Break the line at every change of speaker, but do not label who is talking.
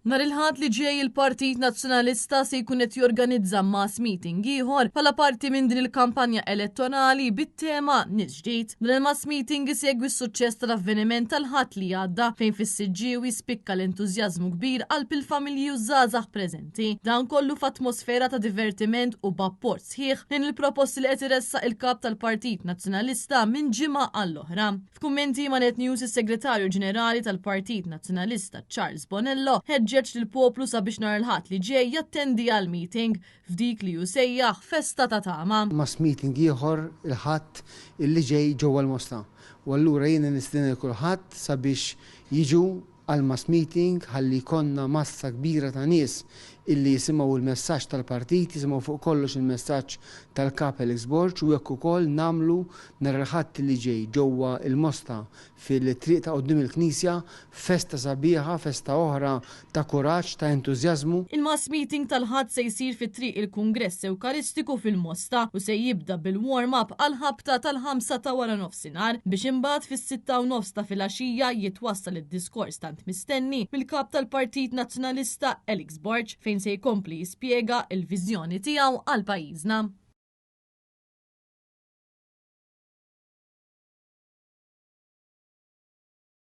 Nhar il-Ħadd li ġej il-Partit Nazzjonalista se jkun qed jorganizza mass meeting ieħor bħala parti minn din il-kampanja elettorali bit-tema Nies Ġdid. Dan il-mass meeting isegwi s-suċċess tal-avveniment tal-Ħadd li għadda fejn fis-Siġġiewi spikka l-entużjażmu kbir qalb il-familji u żgħażagħ preżenti. Dan kollu f'atmosfera ta' divertiment u b'apport sħiħ lejn il-proposti li qed iressaq il-Kap tal-Partit Nazzjonalista minn ġimgħa għall-oħra. F'kummenti ma' Net News is-Segretarju Ġenerali tal-Partit Nazzjonalista Charles Bonello ħeġġeġ lill-poplu sabiex nhar il-Ħadd li ġej jattendi għall-meeting f'dik li hu sejjaħ festa ta' tama.
Mass meeting ieħor il-Ħadd illi ġej ġewwa l-Mosta. U allura jiena nistieden lil kulħadd sabiex jiġu għal mass meeting ħalli jkollna massa kbira ta' nies illi jisimgħu l-messaġġ tal-partit, jisimgħu fuq kollox il-messaġġ tal-Kap Alex Borg u hekk ukoll nagħmlu nhar il-Ħadd li ġej ġewwa l-Mosta fil-triq ta' quddiem il-Knisja festa sabiħa, festa oħra ta' kuraġġ, ta' entużjażmu.
Il-mass meeting tal-Ħadd se jsir fi Triq il-Kungress Ewkaristiku fil-Mosta u se jibda bil-warm up għall-ħabta tal-ħamsa ta' waranofsinhar. nofsinhar biex imbagħad fis-6:30 ta' filgħaxija jitwassal id-diskors tant mistenni mill-Kap tal-Partit Nazzjonalista Alex Borg fejn se jkompli jispjega l-viżjoni tiegħu għal pajjiżna.